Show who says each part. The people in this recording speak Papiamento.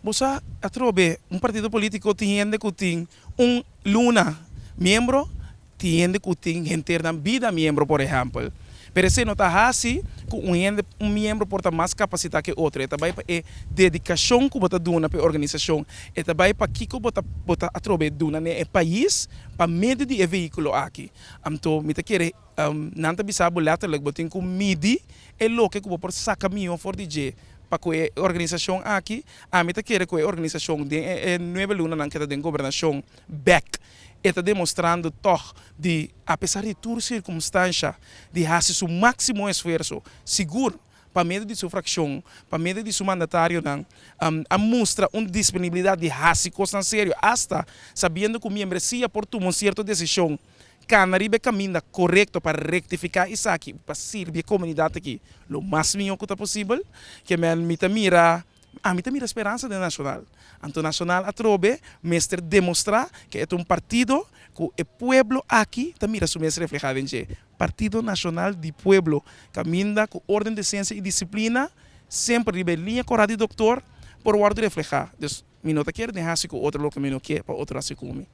Speaker 1: Bo sa atrobe, un partido politico tin hende cu tin un luna miembro, tin hende cu tin henter nan bida miembro, por ehempel. Pero esey no ta haci cu un hende, un miembro por ta mas capacita ke otro. E ta bay pa e dedicacion cu bo ta duna pa e organisacion. E ta bay pa kico bo ta bo ta atrobe duna na e pais pa medio di e vehiculo aki. Anto mi ta kere nan ta bisa bo letterlijk bo tin cu midi e loke cu bo por saca miho for di dje pa cu e organisacion aki. Ami ta kere cu e organisacion den e nuebe lunanan ke ta den gobernacion bek e ta demostrando tòg di, apesar di tur sirkumstansha, di hasi su máksimo esfuerso, sigur pa medio di su frakshon, pa medio di su mandatarionan, a mustra un disponibilidat di hasi kosnan serio, asta sabiendo ku miembresia por tuma un sierto desishon, kana riba e kaminda korekto pa rektifiká esaki, pa sirbi e komunidat aki lo mas mihó ku ta posibel. Ke men mi ta mira. Ami ta mira speransa den Nacional. Anto Nacional atrobe mester demostra ke e ta un partido ku e pueblo aki ta mira su mes refleha den dje. Partido Nacional di Pueblo, kaminda ku orden, desensia i disiplina semper riba e liña kora di doktor por wòrdu refleha. Dus mi no ta kere den hasi ku otro loke mi no ke pa otro hasi ku mi.